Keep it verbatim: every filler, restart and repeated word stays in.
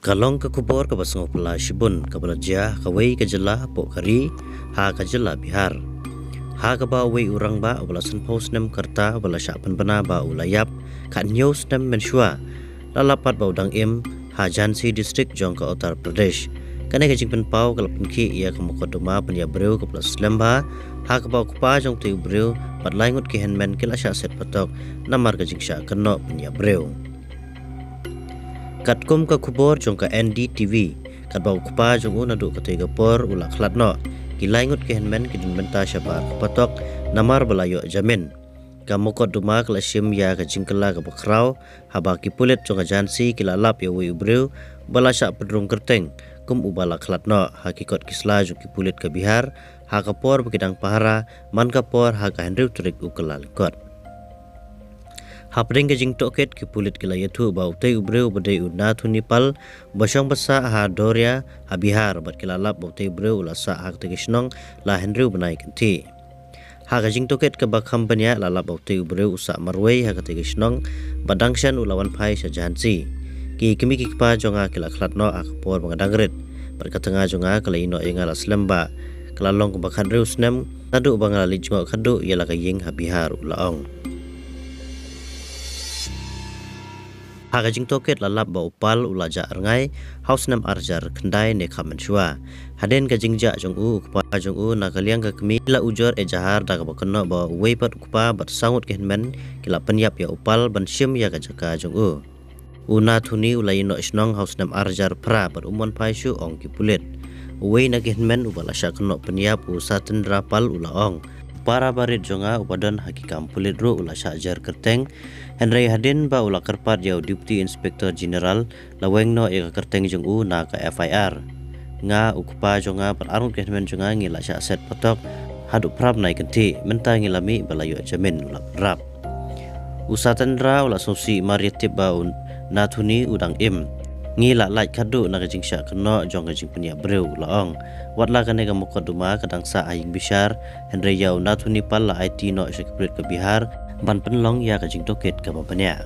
Ka long ka khubor kaba sngewphylla shibun kaba la jia ha kawei ka jylla hapoh ka ri, ha ka jylla Bihar, ha kaba uwei u rangbah uba la sanphew snem ka rta uba la shah pynbna ba u la ïap khathynñiew snem mynshuwa la lap pat ba u dang im ha Jhansi District jong ka Uttar Pradesh. Kane ka jingpynpaw ka la pynkhih ïa ka mukotduma pynïap briew kaba la slem bha, ha kaba u kpa jong utei u briew bad lai ngut ki hynmen ki la shah set patok namar ka jingshah kynnoh pynïap briew. Katkum ka khubor jong ka N D T V, katba u kpa jong u naduh katei ka por u la khlad noh, ki lai ngut ki hynmen ki don bynta shabar ka patok namar ba la ïoh jamin. Ka mukotduma ka la shim ïa ka jingkylla kaba khraw, haba ki pulit jong ka Jhansi ki la lap ïa uwei u briew ba la shah pynrung kyrteng kum uba la khlad noh ha ki kot ki sla jong ki pulit ka Bihar, ha ka por ba ki dang pahara man ka por ha ka hynriew tarik u Kyllalyngkot. Hapdeng ka jingtohkit, ki pulit ki la ïathuh ba utei u briew uba dei u Nathuni Pal, ba shong ba sah ha Doria ha Bihar, bad ki la lap ba utei u briew u la sah ha katei ka shnong la hynriew bnai kynthih. Ha ka jingtohkit kaba kham bniah la lap ba utei u briew u sah marwei ha katei ka shnong, bad dang shen u la wan phai sha Jhansi. Ki kmie ki kpa jong nga ki la khlad noh ha ka por ba nga dang rit, bad ka tnga jong nga ka la ïehnoh ïa nga la slem bha, ka la long kumba khathynriew snem naduh ba nga la leit jngoh khadduh ïa la ka ïing ha Bihar, u la ong. Ha ka jingtohkit la lap ba u Pal u la jah rngai ha u snem ar hajar khyndai ne khammynshuwa. Hadien ka jingjah jong u, u kpa jong u na ka liang ka kmie la ujor ejahar da kaba kynnoh ba uwei pat u kpa bad saw ngut ki hynmen ki la pynïap ïa u Pal ban shim ïa ka jaka jong u. U Nathuni u la ïehnoh shnong ha u snem ar hajar phra bad um wan phai shuh, ong ki pulit. Uwei na ki hynmen uba la shah kynnoh pynïap, u Satendra Pal, u la ong, para barit jong nga uba don ha ki kam pulit ruh u la shah jer kyrteng, hynrei hadien ba u la kyrpad ïa u Deputy Inspector General, la weng noh ïa ka kyrteng jong u na ka F I R. Nga, u kpa jong nga bad ar ngut ki hynmen jong nga ngi la shah set patok haduh phra bnai kynthih, mynta ngi la mih ba la ïoh jamin, u la pynrap. U Satendra u la sngewsih mar ïa tip ba u Nathuni u dang im. Ngi la lait khadduh na ka jingshah kynnoh jong ka jingpynïap briew, u la ong. Wat la kane ka mukotduma ka dang sah ha ïing bishar, hynrei ïa u Nathuni Pal la aiti noh sha ki pulit ka Bihar ban pynlong ïa ka jingtohkit kaba bniah.